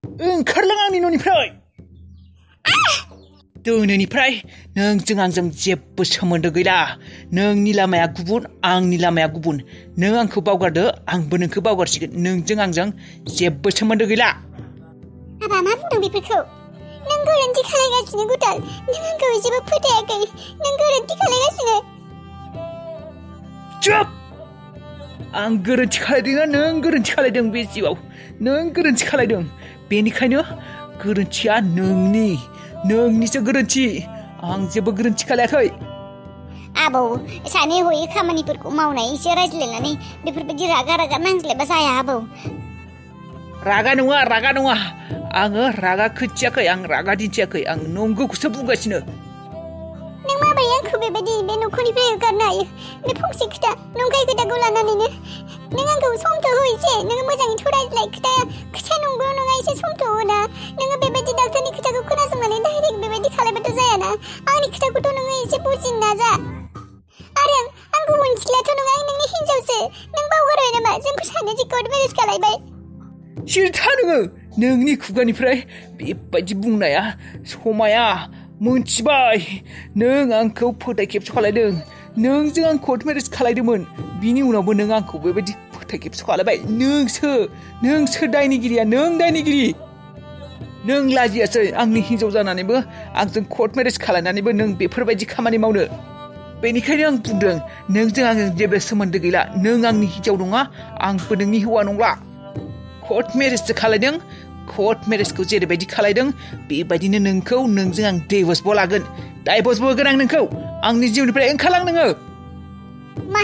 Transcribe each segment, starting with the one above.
ओंखारलां आंनि न'निफ्राय दिनैनिफ्राय नोंजों आंजों जेबो सोमोन्दो गैला नोंनि लामाया गुबुन आंनि लामाया गुबुन नों आंखौ बावगारदो आंबो नोंखौ बावगारसिगोन नोंजों आंजों जेबो सोमोन्दो गैला हाबा मा बुंदों बेफोरखौ नों गोरोन्थि खालायगासिनो गुटाल नों आंखौ जेबो फोथायाखै नों गोरोन्थि खालायगासिनो चुप आं गोरोन्थि खालायदोंना नों गोरोन्थि खालायदों बे जिउआव नों गोरोन्थि खालायदों बेनिखायनो गोरोन्थिया नोंनिसो गोरोन्थि आं जेबो गोरोन्थि खालायाखै आबौ सानै हयै खामानिफोरखौ मावनाय एसे रायज्लायनानै बेफोरबायदि रागा नांज्लायबा जाया आबौ रागा नङा आङो रागा खोथियाखै आं रागा दिन्थियाखै आं नंगौखौसो बुंगासिनो नों माबोरै आंखौ बेबायदि बे न'खरनिफ्राय होखारनो हायो बे फंसे खोथा नंखाय खोथाखौ लानानैनो नों आंखौ समथ' हो एसे नोङो मोजाङैथ' रायज्लाय खोथाया नंगौ नङा एसे समथ' हो ना नोङो बेबायदि डाक्टारनि खोथाखौ खोनासंनानै डाइरेक्ट बेबायदि खालामबाथ' जायाना आंनि खोथाखौथ' नोङो एसे बुजिनो नाजा आरो आंखौ मोनथिलाथ' नङा आं नोंनि हिनजावसो नों बावगारबाय नामा जोंखौ सानैजों कर्ट मेरेज खालायबाय सिरि था नोङो नोंनि खुगानिफ्राय बेबायदि बुंनाया समाया मोनथिबाय नों आंखौ फोथाय खेबस' खालायदों नोंजों आं कर्ट मेरेज खालायदोंमोन बिनि उनावबो नों आंखौ बेबायदि फोथाय खेबस' खालायबाय नोंसो दायनिगिरिया नों दायनिगिरि नों लाजियासै आंनि हिनजाव जानानैबो आंजों कर्ट मेरेज खालायनानैबो नों बेफोरबायदि खामानि मावनो बेनिखायनो आं बुंदों नोंजों आंजों जेबो सोमोन्दो गैला नों आंनि हिनजाव नङा आंबो नोंनि हौवा नंला कर्ट मेरेजसो खालायदों कर्ट मेरेजखौ जेरैबायदि खालायदों बेबायदिनो नोंजों आं डाइभर्सबो लागोन डाइभर्सबो होगोन आं नोंखौ आंनि जिउनिफ्राय ओंखारलां नोङो मा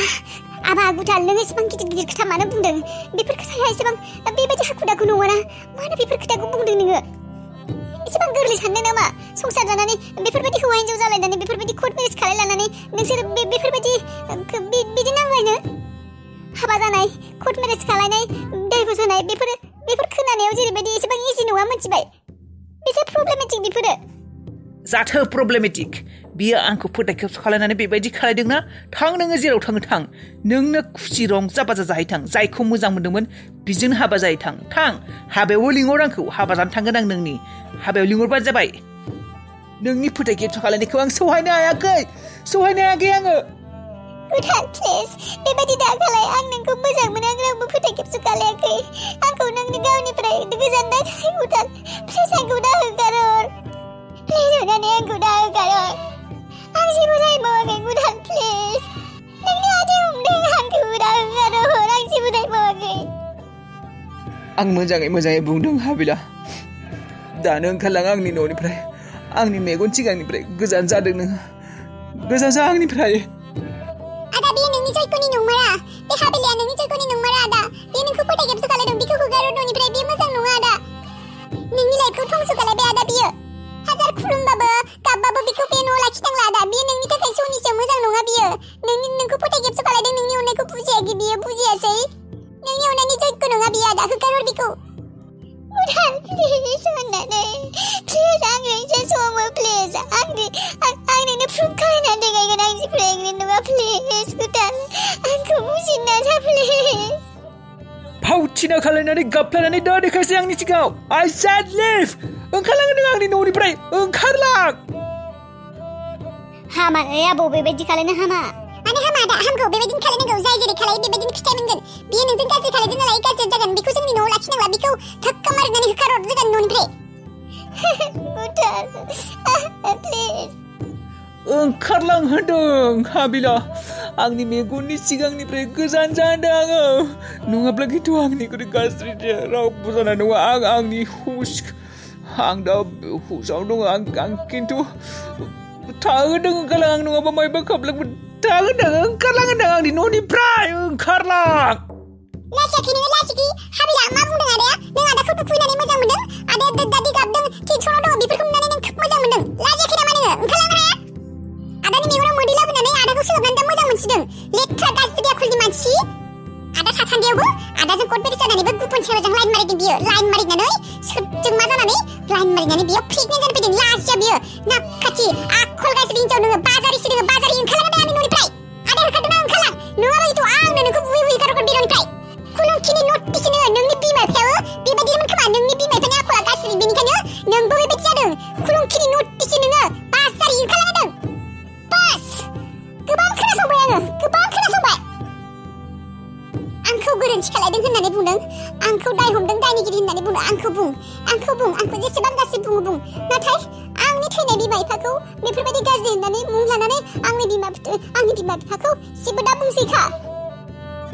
आबा गुटाल नों एसेबां गिदिर खोथा मानो बुंदों बेफोर खोथाया एसेबां बेबायदि हाखु दाखु नङाना मानो बेफोर खोथाखौ बुंदों नोङो एसेबां गोरलै सानदों नामा संसार जानानै बेफोरबायदि हौवा हिनजाव जालायनानै बेफोरबायदि कर्ट मेरेज खालायलानानै नोंसोर बेफोरबायदि बिदि नांलायनो हाबा जानाय कर्ट मेरेज खालायनाय डाइभर्स होनाय बेफोर खोनानायाव जेरैबायदि एसेबां इजि नङा मिथिबाय बेसे प्रब्लेमेटिक बेफोरो जाथो प्रब्लेमेटिक बियो आंखौ फोथाय खेबस' खालायनानै बेबायदि खालायदोंना थां नोङो जेराव थाङो थां नोंनो खुसि रंजा बाजा जाहैथां जायखौ मोजां मोन्दोंमोन बिजोंनो हाबा जाहैथां थां हाबायावबो लिंहर आंखौ हाबा जानो थांगोन आं नोंनि हाबायाव लिंहरबानो जाबाय नोंनि फोथाय खेबस' खालायनायखौ आं सहायनो हायाखै आङो गुटाल प्लिज बेबायदि दा खालाय आं नोंखौ मोजां मोनो आं रावबो फोथाय खेबस' खालायाखै आंखौ नोंनि गावनिफ्राय गोजान दा खालाय गुटाल प्लिज आंखौ दा होखारहर प्लिज अननानै आंखौ दा होखारहर आं जेबो जायबावाखै गुटाल प्लिज नोंनि आथिं हमदों आंखौ दा होखारहर आं जेबो जायबावाखै आं मोजाङै बुंदों हाबिला दानो ओंखारलां आंनि न'निफ्राय आंनि मेगन सिगांनिफ्राय गोजान जादों नोङो गोजान जा आंनिफ्राय आदा बे नोंनि जयख'नि नंमारा बे हाबिलाया नोंनि जयख'नि नंमारा आदा बे नोंखौ फोथाय खेबस' खालायदों बेखौ होखारहर न'निफ्राय बे मोजां नङा आदा नोंनि लाइफखौ धंस' खालायबाय आदा बियो हाजार खुलुमबाबो गाबबाबो बेखौ बे न'आव लाखिनांला आदा बियो नोंनि थाखाय सनिसो मोजां नङा बियो नोंखौ फोथाय खेबस' खालायदों नोंनि अननायखौ बुजियाखै बियो बुजियासै नोंनि अननायनि जयख' नङा बियो आदा होखारहर बेखौ गुटाल प्लिज अननानै प्लिज आंनो एसे सम हो प्लिज आं नोंनो प्रुफ खालायनानै देखायगोन आं प्रेगनेन्ट नङा प्लिज गुटाल आंखौ बुजिनो नाजा प्लिज फावथिना खालायनानै गाबफ्लायनानै दा देखायसै आंनि सिगाङाव I said leave ओंखारलां नों आंनि न'निफ्राय ओंखारलां हामा आबौ बेबायदि खालायनो हामा माने हामा आदा हामगौ बेबायदिनो खालायनांगौ जाय जेरै खालायो बेबायदिनो फिथाइ मोनगोन बियो नोंजों गाज्रि खालायदों नालाय गाज्रि जागोन बेखौ जोंनि न'आव लाखिनांला बेखौ धक्का मारिनानै होखारहर जोंनि न'निफ्राय गुटाल प्लिज ओंखारलां होनदों हाबिला आंनि मेगननि सिगांनिफ्राय गोजान जा होनदों आङो नङाब्ला खिन्थु आंनिख्रुइ गाज्रि रावबो जानाय नङा आंनि आं दा हुसाव दङ आं खिन्थु थाहोदों ओंखारलां आं नङाबा मायबा खालामलांगोन थाहोदों ओंखारलां होनदों आंनि न'निफ्राय ओंखारलां लाजियाखै नोङो लाजिखै हाबिला मा बुंदों आदाया नों आदाखौ दुखु होनानै मोजां मोनदों आदाया दादि गाबदों टेनसनाव दङ बेफोरखौ नुनानै नों खोब मोजां मोनदों लाजियाखै नामा नोङो ओंखारलांनो हाया आदानि मेगनाव मोदै लाबोनानै आदाखौ सोलोबनानै दा मोजां मोनसिदों लेथ्रा गाज्रि आखलनि मानसि आदा थासान्दियावबो आदाजों कर्ट मेरेज जानानैबो गुबुन सेंग्राजों लाइन मारिदों बियो लाइन मारिनानै सोरजों मा जानानै लाइन मारिनानै बियो प्रेगनेन्ट जानो फैदों लाजिया बियो नाखाथि आखल गाज्रि हिनजाव नोङो बाजारिसो नोङो बाजारि ओंखारलांदों आंनि न'निफ्राय आदा होखारदों ना ओंखारलां नङाबाथ' आंनो नोंखौ बुयै होखारहरगोन बे न'निफ्राय खुलुमखिनि नटिसनो नोंनि बिमा बिफायाबो बेबायदिनोमोन खोमा नोंनि बिमा बिफानि आखला बुंदों आंखौ दाय हमदों दायनिगिरि होननानै बुंदों आंखौ जेसेबां गाज्रि बुङो नाथाय आंनि थैनाय बिमा बिफाखौ बेफोरबायदि गाज्रि होननानै मुं लानानै आंनि बिमा बिफाखौ जेबो दा बुंसैखा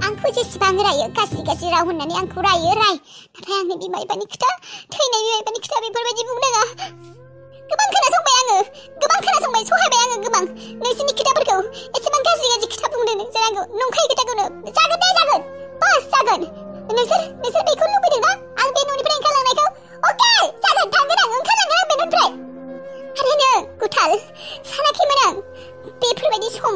आंखौ जेसेबां रायो गाज्रि राव होननानै आंखौ रायो नाथाय आंनि बिमा बिफानि खोथा थैनाय बिमा बिफानि खोथा बेफोरबायदि बुंनाङा गोबां खोनासंबाय सहायबाय आङो गोबां नोंसोरनि खोथाफोरखौ एसेबां गाज्रि खोथा बुंदों नोंसोर आंखौ नंखाय खोथाखौनो जागोन बास जागोन नोंसोर बेखौ लुबैदों ना आं बे न'निफ्राय ओंखारलांनायखौ अके जागोन थांगोन आं ओंखारलांगोन आं बे न'निफ्राय आरो नों गुथाल सानाखैमोन आं बेफोरबायदि सम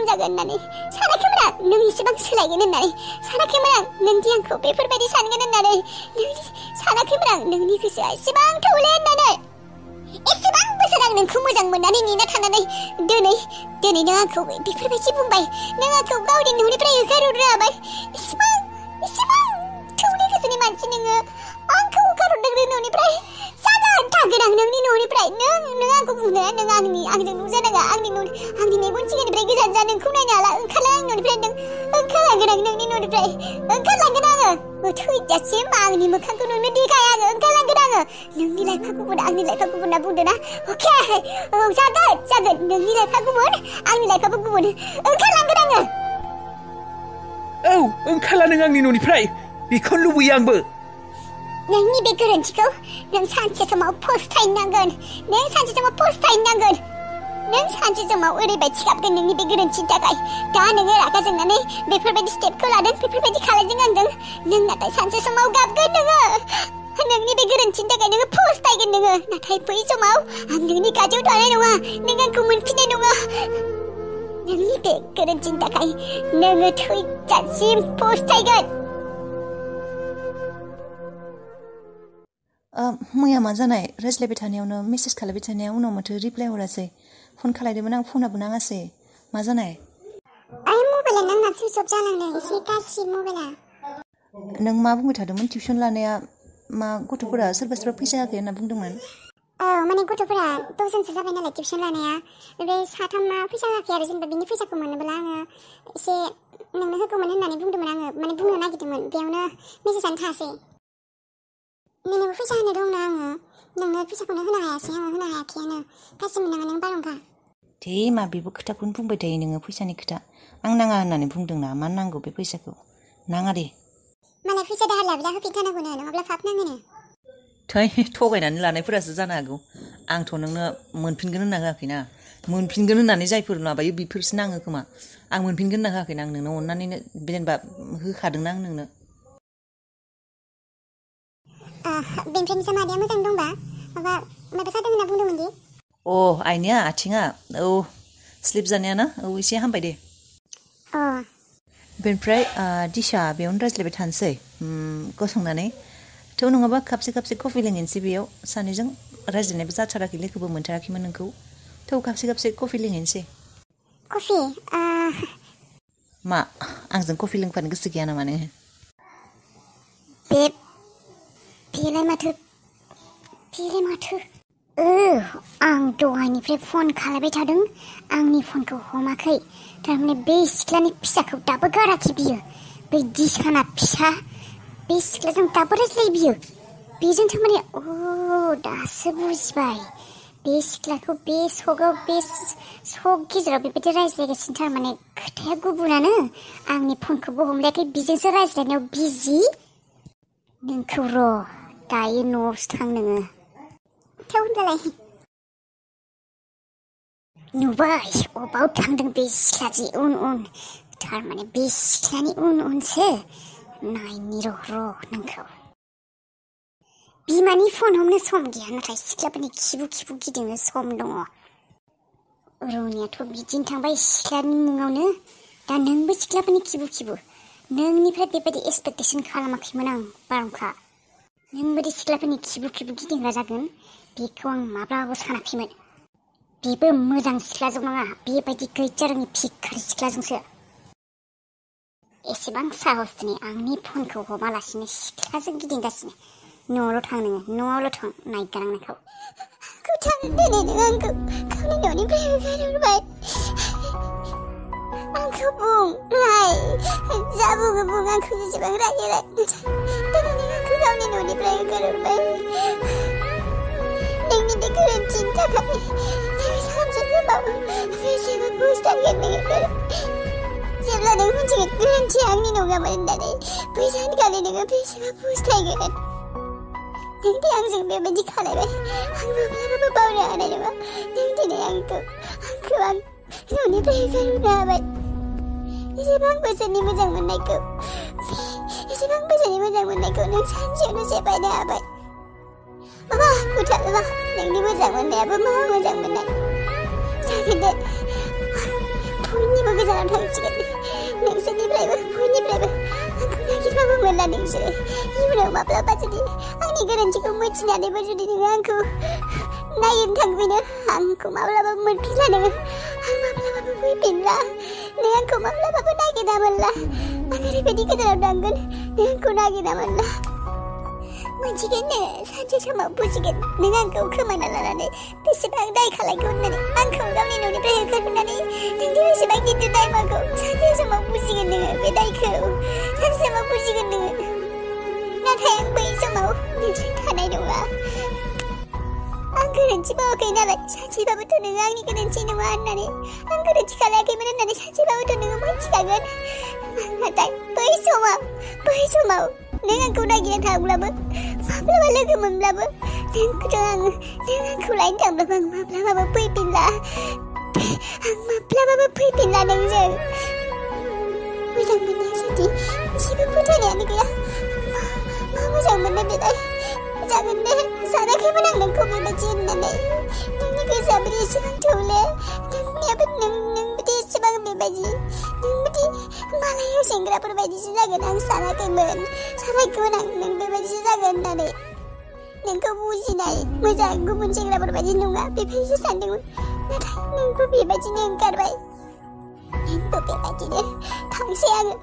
जागोन होननानै सानाखैमोन आं नों एसेबां सोलायगोन होननानै सानाखैमोन आं नोंदि आंखौ बेफोरबायदि सानगोन होननानै सानाखैमोन आं नोंनि गोसोआ एसेबां थौले होननानै एसेबां बोसोर आं नोंखौ मोजां मोननानै नेना थानानै दिनै नों आंखौ बेफोरबायदि बुंबाय नों आंखौ गावनि न'निफ्राय होखारहरनो हाबाय एसेबां थौले गोसोनि मानसि नोङो आंखौ होखारहरदों न'निफ्राय जागोन थांगोन आं नोंनि न'निफ्राय नों आंखौ बुंदों नों आंजों नुजानाङा आंनि मेगन सिगांनिफ्राय गोजान जा नोंखौ नायनो हाला ओंखारलां आं न'निफ्राय नों ओंखारलांगोन आं नोंनि न'निफ्राय ओंखारलांगोन आङो थैजासिम आंनि मोखांखौ नोंनो देखाय आङो ओंखारलांगोन आङो नोंनि लाइफा गुबुन आंनि लाइफा गुबुन होनना बुंदों ना अके औ जागोन नोंनि लाइफा गुबुन आंनि लाइफाबो गुबुन ओंखारलांगोन आङो औ ओंखारला नों आंनि न'निफ्राय बेखौ लुबैयो आंबो नोंनि बे गोरोन्थिखौ नों सानसे समाव फस्थायनांगोन नों सानसे समाव ओरैबायदि गाबगोन नोंनि बे गोरोन्थिनि थाखाय दा नोङो रागा जोंनानै बेफोरबायदि स्टेपखौ लादों बेफोरबायदि खालायदों आंजों नों नाथाय सानसे समाव गाबगोन नोङो नोंनि बे गोरोन्थिनि थाखाय नोङो फस्थायगोन नोङो नाथाय बै समाव आं नोंनि खाथियाव थानाय नङा नों आंखौ मोनफिननाय नङा नोंनि बे गोरोन्थिनि थाखाय नोङो थैजासिम फस्थायगोन मैया मा जानाय रायज्लायबाय थानायावनो मेसेज खालायबाय थानायाव उनाव माथो रिप्लाय हरासै फन खालायदोंमोन आं फनाबो नाङासै मा जानाय मबाइला नोंना सुइच अफ जालांदों एसे गाज्रि मबाइला नों मा बुंबाय थादोंमोन टिउसन लानाया मा गथ'फोरा सोरबा फैसा होयाखै होनना बुंदोंमोन माने गथ'फोरा 10 जनसो जाबाय नालाय टिउसन लानाया ओमफ्राय 3मा फैसा होयाखै आरो जेनेबा बिनि फैसाखौ मोनोब्ला आङो एसे नोंनो होगौमोन होननानै बुंदोंमोन आङो माने बुंनो नागिरदोंमोन बेयावनो मेसेजआनो थासै नोंनोबो फैसा होनो दंना आङो नोंनो फैसाखौनो होनो हायाखैयानो गाज्रि मोननाङा नों बारहुंखा दे मा बेबो खोथाखौनो बुंबाय थायो नोङो फैसानि खोथा आं नाङा होननानै बुंदोंना मानो नांगौ बे फैसाखौ नाङा दे मालाय फैसा दाहार लाब्ला होफिनथारनांगौनो नङाब्ला फाफ नाङोनो थै थगायनानै लानायफोरासो जानो हागौ आंथ' नोंनो मोनफिनगोन होनना होआखैना मोनफिनगोन होननानै जायफोर माबायो बेफोरसो नाङो खोमा आं मोनफिनगोन होनना होआखैना आं नोंनो अननानैनो जेनेबा होखादोंना आं नोंनो बेनिफ्राय नोंसा मादैया मोजां दंबा माबा जादों होनना बुंदोंमोन दि आइनिया आथिङा स्लिप जानाया ना एसे हामबाय दे बेनिफ्राय दिशा बेयावनो रायज्लायबाय थानोसै गसंनानै थ' नङाबा खाबसे कफि लोंहैनोसै बेयाव सानैजों रायज्लायनायबो जाथाराखै लोगोबो मोनथाराखैमोन नोंखौ थ' खाबसे कफि लोंहैनोसै कफि मा आंजों कफि लोंफानो गोसो गैया नामा नोङो बेलाय माथो आं दहायनिफ्राय फन खालायबाय थादों आंनि फनखौ हमाखै थारमाने बे सिख्लानि फिसाखौ दाबो गाराखै बियो बै दिसाना फिसा बे सिख्लाजों दाबो रायज्लायो बियो बेजों थारमाने दासो बुजिबाय बे सिख्लाखौ बे सगाव बे सग गेजेराव बेबायदि रायज्लायगासिनो थारमाने खोथाया गुबुनानो आंनि फनखौबो हमलायाखै बिजोंसो रायज्लायनायाव बिजि नोंखौ दायो न'आवसो थां नोङो होनबालाय नुबाय अबाव थांदों बे सिख्लाजि उन थारमाने बे सिख्लानि उनसो नायनि र' नोंखौ बिमानि फन हमनो सम गैया नाथाय सिख्लाफोरनि खिबु गिदिंनो सम दङ रौनियाथ' बिदिनो थांबाय सिख्लानि मुङावनो दा नोंबो सिख्लाफोरनि खिबु नोंनिफ्राय बेबायदि एक्सपेक्टेसन खालामाखैमोन आं बारहुंखा नोंबायदि सिख्लाफोरनि खिबु गिदिंग्रा जागोन बेखौ आं माब्लाबाबो सानाखैमोन बेबो मोजां सिख्लाजों नङा बेबायदि गैजारोङि भिखारि सिख्लाजोंसो एसेबां साहस दिनै आंनि फनखौ हमालासिनो सिख्लाजों गिदिंगासिनो न'आवल' थां नोङो न'आवल' थां नायगोन आं नोंखौ दिनै नों आंखौ गावनि न'निफ्राय होखारहरबाय आंखौ बुं राय जा बुङो बुं आंखौ जेसेबां रायो राय दिनै नों आंखौ गावनि न'निफ्राय होखारहरबाय नोंनि बे गोरोन्थिनि थाखाय नों सानसे गोबाव बेसेबा बुस्थागोन नोङो जेब्ला नों मिथिगोन गोरोन्थिया आंनि नङामोन होननानै बै सानखालि नोङो बेसेबा बुस्थागोन नों दि आंजों बेबायदि खालायबाय आं माब्लाबाबो बावनो हानाय नङा नों दिनै आंखौ आं न'निफ्राय होखारहरनो हाबाय एसेबां बोसोरनि मोजां मोननायखौ नों सानसेयावनो सेफायनो हाबाय माबा बुथारबा नोंनि मोजां मोननायाबो मा मोजां मोननाय जागोन दे बयनिबो गोजानाव थांसिगोन नोंसोरनिफ्रायबो बयनिफ्रायबो आंखौ नागिरबाबो मोनला नोंसोरो इयुनाव माब्लाबा जुदि आंनि गोरोन्थिखौ मिथिनानैबो जुदि नोङो आंखौ नागिरनो थांफिनो आंखौ माब्लाबाबो मोनफिनला नोङो आं माब्लाबाबो फैफिनला नों आंखौ माब्लाबाबो नागिरना मोनला आं ओरैबायदि गोजानाव थांगोन नों आंखौ नागिरना मोनला मोनसिगोन नो सानसे समाव बुजिगोन नों आंखौ खोमाना लानानै बेसेबां दाय खालायखौ होननानै आंखौ गावनि न'निफ्राय होखारहरनानै नोंनि बेसेबां गिदिर दाय मावखौ सानसे समाव बुजिगोन नोङो बे दायखौ सानसे समाव बुजिगोन नोङो नाथाय आं बै समाव नोंजों थानाय नङा आं गोरोन्थि मावाखै नालाय सानसेबाबोथ' नोङो आंनि गोरोन्थि नङा होननानै आं गोरोन्थि खालायाखैमोन होननानै सानसेबाबोथ' नोङो मिथिखागोन नाथाय बै समाव नों आंखौ नागिरनो थांब्लाबो माब्लाबा लोगो मोनब्लाबो नों आंखौ लायनो थांब्लाबो आं माब्लाबाबो फैफिनला नोंजों मोजां मोननाया जुदि एसेबो फोथायनायानो गैया मा मोजां मोननाय बेलाय जागोन दे सानाखैमोन आं नोंखौ बेबायदि होननानै नोंनि गोसोआबो एसेबां थौले नोंनियाबो नों बिदि एसेबां बेबायदि नों बिदि मालायाव सेंग्राफोर बायदिसो जागोन आं सानाखैमोन आं नों बेबायदिसो जागोन होननानै नोंखौ बुजिनाय मोजां गुबुन सेंग्राफोर बायदि नङा बेबायदिसो सानदोंमोन नाथाय नोंबो बेबायदिनो ओंखारबाय नोंबो बेबायदिनो थांसै आङो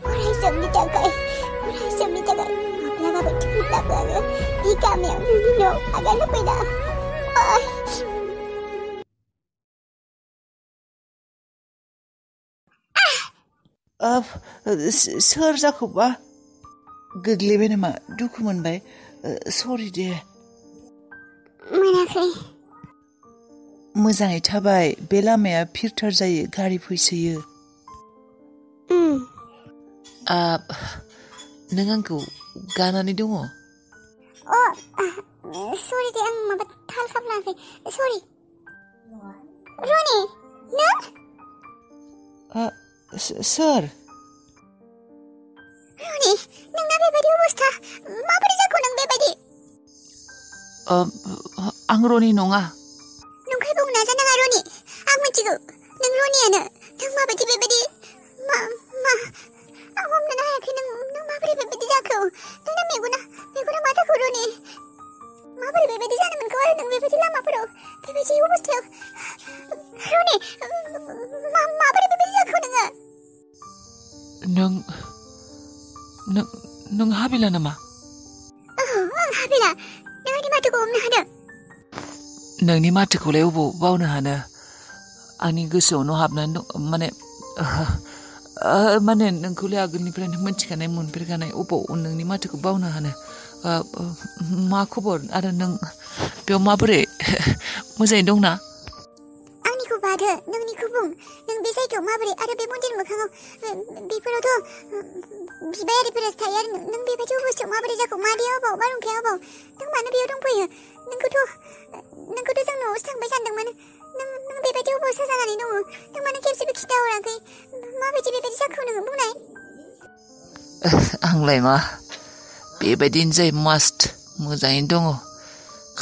अराय समनि थाखाय माब्लाबाबो थैब्लाबो आङो बे गामियाव नोंनि न'आव आगान होफैना सोर जाखोबा गोग्लैबाय नामा दुखु मोनबाय सरि दे मोनाखै मोजाङै थाबाय बे लामाया फिरथार जायो गारि फैसोयो नों आंखौ गानानै दङ सरि दे आं माबा थाल खालामाखै सरि रनि नों सोर रनि नोंना बेबायदि अबस्था माबोरै जाखो नों बेबायदि आं रनि नङा नंखाय बुंनो नाजानाङा रनि आं मिथिगौ नों रनियानो नों माबायदि बेबायदि मा आं हमनो हायाखै नों माबोरै बेबायदि जाखो नोंना मेगना मा जाखो रनि माबोरै बेबायदि जानो मोनखो आरो नों बेबायदि लामाफोराव बेबायदि अबस्थायाव रनि माबोरै बेबायदि जाखो नोङो नों हाबिला नामा आं हाबिला नों आंनि माथोखौ हमनो हादों नोंनि माथोखौलाय अबाव बावनो हानो आंनि गोसोआवनो हाबनानै दं माने नोंखौलाय आगोलनिफ्रायनो मोनथिखानाय मोनफेरखानाय अबाव नोंनि माथोखौ बावनो हानो मा खबर आरो नों बेयाव माबोरै मोजाङै दंना आंनिखौ बादो नोंनिखौ बुं नों बे जायगायाव माबोरै आरो बे मन्दिर मोखाङाव बेफोरावथ' बिबायारिफोरासो थायो आरो नों बेबायदि अबस्थायाव माबोरै जाखो मादैया अबाव बारहुंखाया अबाव नों मानो बेयाव दंफैयो नोंखौथ' जों न'आवसो थांबाय सानदोंमोन नों बेबायदि अबस्था जानानै दङ नों मानो खेबसेबो खिन्थाहराखै माबायदि बेबायदि जाखो नोङो बुंनाय आंलाय मा बेबायदिनो जायो मास्ट मोजाङैनो दङ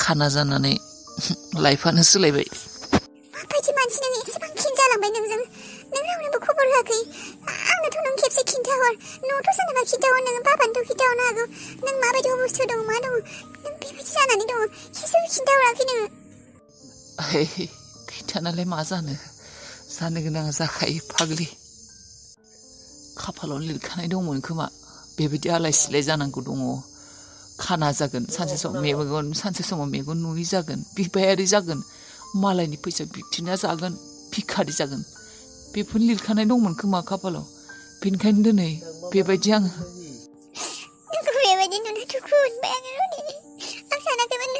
खाना जानानै लाइफआनो सोलायबाय माबायदि मानसि नों एसेबां खिन जालांबाय नोंजों नों रावनोबो खबर होआखै आंनोथ' नों खेबसे खिन्थाहर न'आवथ' सोरनोबा खिन्थाहर नोङो बाबानोथ' खिन्थाहरनो हागौ नों माबायदि अबस्थायाव दङ मा दङ नों बेबायदि जानानै दङ खेबसेबो खिन्थाहराखै नोङो खिन्थानालाय मा जानो गोनां जाखायो फाग्लि खाफालाव लिरखानाय दंमोन खोमा बेबायदि आलाय सिलाय जानांगौ दङ खाना जागोन सानसे समाव मेगन नुयि जागोन बिबायारि जागोन मालायनि फैसा बिथिना जागोन भिखारि जागोन बेफोर लिरखानाय दंमोन खोमा खाफालाव बेनिखायनो दिनै बेबायदि आङो नोंखौ बेबायदि नुना दुखु मोनबाय आङो रनि आं सानाखैमोन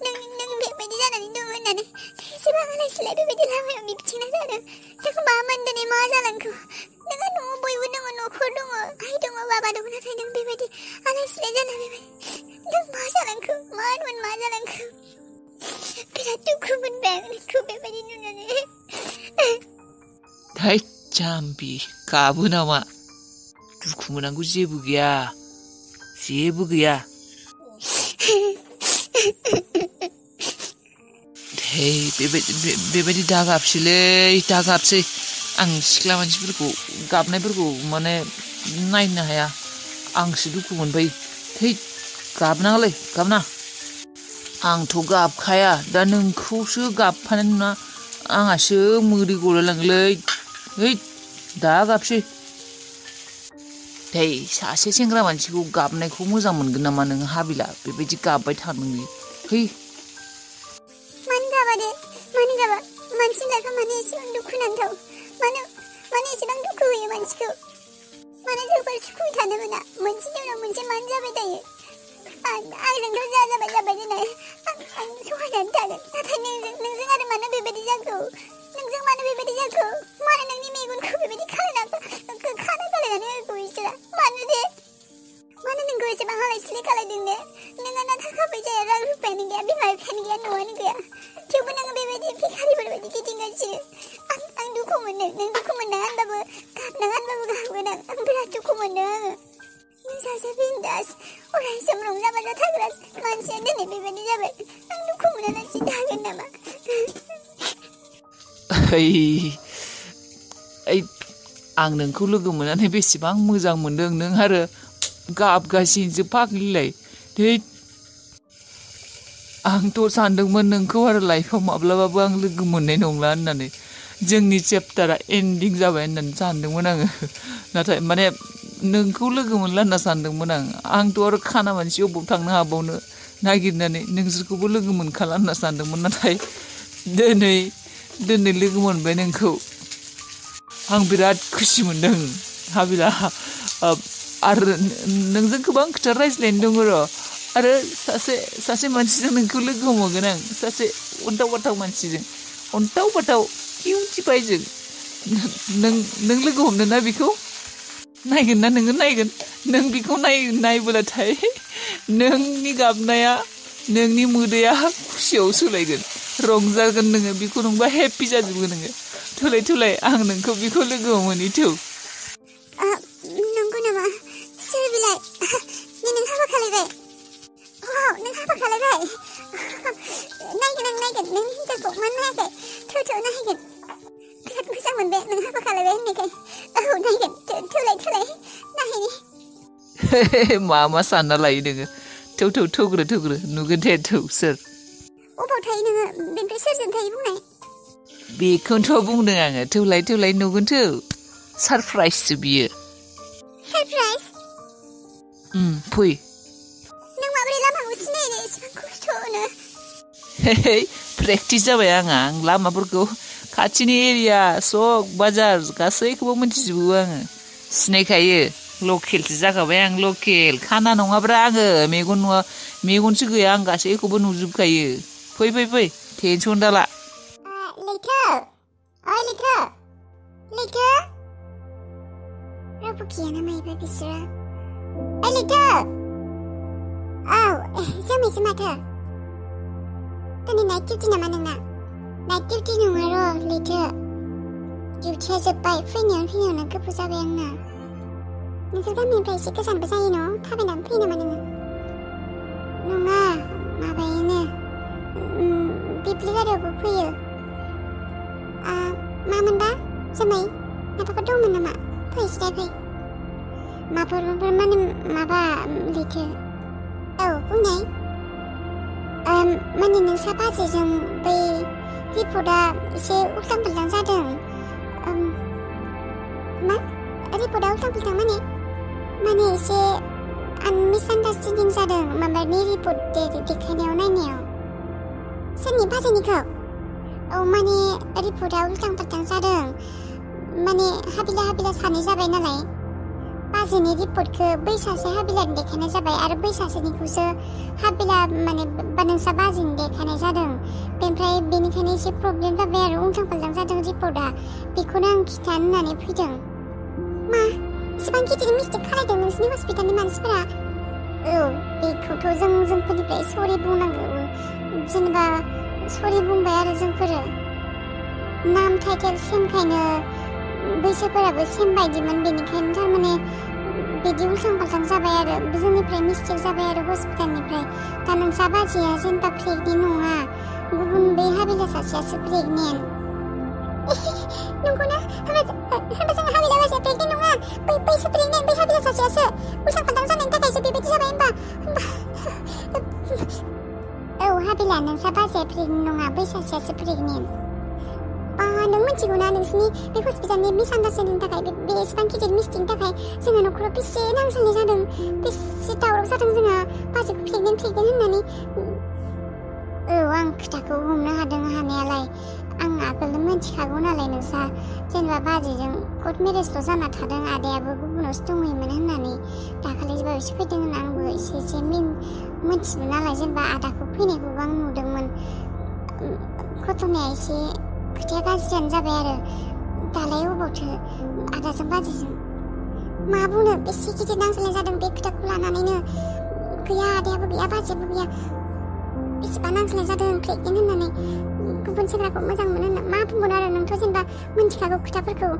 नों बेबायदि जानानै दङ होननानै एसेबां आलाय सिलाय बेबायदि लामायाव बिबथिंना जादों नोंखौ मा मोनदों मा जालांखो नोंहा न'आव बयबो दङ न'खर दङ आइ दङ बाबा दङ नाथाय नों बेबायदि आलाय सिलाय जाना बेबायदि नों मा जालांखो मा जालांखो बिराद दुखु मोनबाय आं नोंखौ बेबायदि नुनानै हाय जाम्बि गाबो नामा दुखु मोननांगौ जेबो गैया हे बेबायदि दागाबसै आं सिख्ला मानसिफोरखौ गाबनायफोरखौ माने नायनो हाया आंसो दुखु मोनबाय हे गाबनाङालै गाबना आंथ' गाबखाया दा नोंखौसो गाबफानाय नुना आंहासो मोदै गलायलाङोलै है दा गाबसै हे सासे सेंग्रा मानसिखौ गाबनायखौ मोजां मोनगोन नामा नों हाबिला बेबायदि गाबबाय थानोंनि है मानो गाबा मानसिनि लाइफआ मानो एसेबां दुखु नांथाव मानो एसेबां दुखु होयो मानसिखौ मानो जोबोर सुखुयै थानो मोना मोनसेनि उनाव मोनसे मानो जाबाय थायो आंजोंथ' जाबाय दिनै आं सहायनानै थागोन नाथाय नोंजों आरो मानो बेबायदि जाखो मानो नोंनि मेगनखौ बेबायदि खाना खालायनानै होखो इसोरा मानो नोंखौ एसेबां आलाय सिलाय खालायदों ने नोंहा ना थाखा फैसाया रां रुफायानो गैया बिमा बिफायानो गैया न'आनो गैया थेवबो नोङो बेबायदि भिखारिफोरबायदि गिदिंगासिनो आं दुखु मोनो नों दुखु मोननाङा होनबाबो गाबगोन आं बिराद दुखु मोनो आङो नों सासे बिन्दास अराय सम रंजा बाजा थाग्रा मानसिया दिनै बेबायदि जाबाय आं दुखु मोनालासिनो थागोन नामा आं नोंखौ लोगो मोननानै बेसेबां मोजां मोनदों नों आरो गाबगासिनोसो फाग्लिलाय धै आंथ' सानदोंमोन नोंखौ आरो लाइफआव माब्लाबाबो आं लोगो मोननाय नंला होननानै जोंनि चेप्टारा एन्डिं जाबाय होननानै सानदोंमोन आङो नाथाय माने नोंखौ लोगो मोनला होनना सानदोंमोन आंथ' आरो खाना मानसि अबाव थांनो हाबावनो नागिरनानै नोंसोरखौबो लोगो मोनखाला होनना सानदोंमोन नाथाय दिनै लोगो मोनबाय नोंखौ आं बिराद खुसि मोनदों हाबिला आरो नोंजों गोबां खोथा रायज्लायनो दङ र' आरो सासे मानसिजों नोंखौ लोगो हमगोन आं सासे अन्थाव बाथाव किउटि बायजों नों लोगो हमनो ना बेखौ नायगोन ना नोङो नायगोन नों बेखौ नायबोलाथाय नोंनि गाबनाया नोंनि मोदैया खुसियाव सोलायगोन रंजागोन नोङो बेखौ नोंबा हेपि जाजोबगोन नोङो थुलाय आं नोंखौ बेखौ लोगो मोनहैथौ नंगौ नामा सोर बिलाय नों हाबा खालायबाय नों हाबा खालायबाय नायगोन नों हिन्जावखौ मानो नायाखै थौ नायगोन बिराद मोजां मोनबाय नों हाबा खालायबाय होननायखाय नायगोन थौलाय नायनि मा सानना लायो नोङो थौग्रो नुगोन दे थौ सोर अबाव थायो नोङो बेनिफ्राय सोरजों थायो बुंनाय बेखौनोथ' बुंदों आङो थौलाय नुगोन थौ सारप्राइजसो बियो सारप्राइज फै नों माबोरै लामाखौ सिनायनो एसेबां खस्थ'नो प्रेक्टिस जाबाय आं लामाफोरखौ खाथिनि एरिया सक बाजार गासैखौबो मिथिजोबो आङो सिनायखायो लकेलसो जाखाबाय आं लकेल खाना नङाब्रा आङो मेगनसो गैया आं गासैखौबो नुजोबखायो फै टेनसन दाला लैथो रावबो गैया नामा एबार बिसोरो लैथो जोमैसो माथो दिनै नाइट डिउटि नामा नोंना नाइट डिउटि नङा र' लैथो डिउटिया जोब्बाय फैनायावनो गोबाव जाबाय आंना नोंसोर गामिनिफ्राय एसे गोजानबो जायो न' थाबायनानै फैयो नामा नोङो नङा माबायानो बिब्लिगारियावबो फैयो मामोनबा जोमै माबाफोर दंमोन नामा फै सिदाय माबाफोर माने माबा लैथो बुंनाय माने नोंसा बाजैजों बै रिपर्टआ एसे उल्टां फाल्टां जादों मा रिपर्टआ उल्टां फाल्टां माने एसे मिसआन्डारस्टेन्डिं जादों माबानि रिपर्ट देखायनायाव नायनायाव सोरनि बाजैनिखौ माने रिपर्टआ उल्टां फाल्टां जादों माने हाबिला सानै जाबाय नालाय बाजैनि रिपर्टखौ बै सासे हाबिलानि देखायनाय जाबाय आरो बै सासेनिखौसो हाबिला माने नोंसा बाजैनि देखायनाय जादों बेनिफ्राय बेनिखायनो एसे प्रब्लेम जाबाय आरो उल्टां फाल्टां जादों रिपर्टआ बेखौनो आं खिथानो होननानै फैदों मा इसेबां गिदिर मिस्टेक खालायदों नोंसिनि हस्पिटालनि मानसिफोरा औ बेखौथ' जोंफोरनिफ्राय सरि बुंनांगौ जेनेबा सरि बुंबाय आरो जोंफोरो नाम टाइटेल सेमखायनो बैसोफोराबो सेम बायदिमोन बेनिखायनो थारमाने बिदि उल्टां फाल्टां जाबाय आरो जोंनिफ्राय मिस्टेक जाबाय आरो हस्पिटालनिफ्राय दा नोंसा बाजैया जेनेबा प्रेगनेन्ट नङा गुबुन बै हाबिला सासेयासो प्रेगनेन्ट नंगौना होनबा जों हाबिला बाजैया प्रेगनेन्ट नङा बैसो प्रेगनेन्ट बै हाबिला सासेयासो उल्टां फाल्टां जानायनि थाखायसो बेबायदि जाबाय होनबा औ हाबिला नोंसा बाजैया प्रेगनेन्ट नङा बै सासेयासो प्रेगनेन्ट नों मिथिगौना नोंसिनि बे हस्पिटालनि मिसआन्डारस्टेन्डिंनि थाखाय बे एसेबां गिदिर मिस्टेकनि थाखाय जोंहा न'खराव बेसे नांज्लायनाय जादों बेसे दावराव जादों जोंहा बाजैखौ प्रेगनेन्ट होननानै औ आं खोथाखौ हमनो हादों हानायालाय आं आगोलनो मिथिखागौ नालाय नोंसा जेनेबा बाजैजों कर्ट मेरेजल' जाना थादों आदायाबो गुबुनावसो दंहैयोमोन होननानै दाखालि बावैसो फैदों होनना आंबो एसे मिथियो नालाय जेनेबा आदाखौ फैनायखौबो आं नुदोंमोन घटनाया एसे खोथाया गाज्रियानो जाबाय आरो दालाय अबावथो आदाजों बाजैजों मा बुंनो बेसे गिदिर नांज्लायनाय जादों बे खोथाखौ लानानैनो गैया आदायाबो गैया बाजैयाबो गैया बेसेबा नांज्लायनाय जादों प्रेगनेन्ट होननानै गुबुन सेंग्राखौ मोजां मोनो होनना मा बुंगोन आरो नोंथ' जेनेबा मिथिखागौ खोथाफोरखौ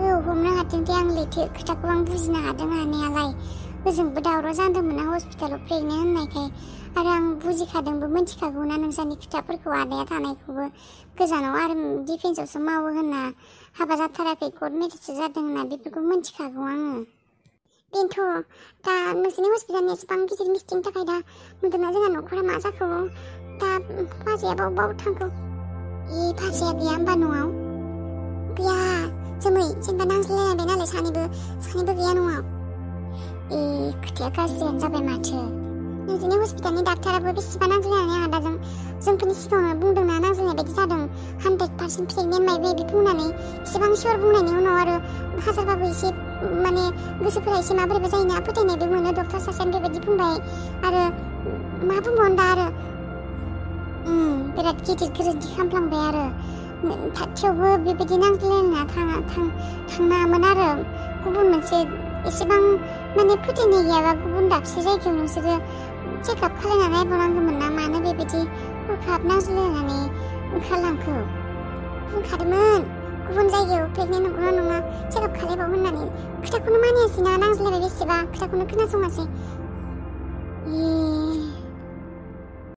औ हमनो हादों दे आं लैथो खोथाखौ आं बुजिनो हादों हानायालाय ओजोंबो दावराव जादोंमोन ना हस्पिटालाव प्रेगनेन्ट होननायखाय आरो आं बुजिखादोंबो मिथिखागौ ना नोंसानि खोथाफोरखौ आदाया थानायखौबो गोजानाव आरो डिफेन्सआवसो मावो होनना हाबा जाथाराखै कर्ट मेरेजसो जादों होनना बेफोरखौ मिथिखागौ आङो बेनोथ' दा नोंसोरनि हस्पिटालनि एसेबां गिदिर मिस्टेकनि थाखाय दा नुदोंना जोंहा न'खरा मा जाखो दा बाजैया बाव थांखो बाजैया गैया होनबा न'आव गैया जोमै जेनेबा नांज्लायलायबाय नालाय सानैबो गैया न'आव खोथाया गाज्रियानो जाबाय माथो नोंसोरनि हस्पिटालनि डाक्टाराबो बेसेबा नांज्लायनानै आदाजों जोंफोरनि सिगाङावनो बुंदोंना नांज्लायनाय बायदि जादों 100% प्रेगनेन्ट माइबा बिदि बुंनानै एसेबां सियर बुंनायनि उनाव आरो हाजारबाबो एसे माने गोसोफोरा एसे माबोरैबा जायोना फोथायनायबो मोनो डक्टर सासेया बेबायदि बुंबाय आरो मा बुंबावनो दा आरो बिराद गिदिर गोरोन्थि खालामफ्लांबाय आरो थेवबो बेबायदि नांज्लायना थांनाङामोन आरो गुबुन मोनसे एसेबां माने फोथायनाय गैयाबा गुबुन दाबसे जायगायाव नोंसोरो चेकआप खालायना नायबावनांगौमोन ना मानो बेबायदि हरखाब नांज्लायनानै ओंखारलांखो बुंखादोंमोन गुबुन जायगायाव प्रेगनेन्ट नंगौना नङा चेकआप खालायबाव होननानै खोथाखौनो मानियासै ना नांज्लायबाय बेसेबा खोथाखौनो खोनासङासै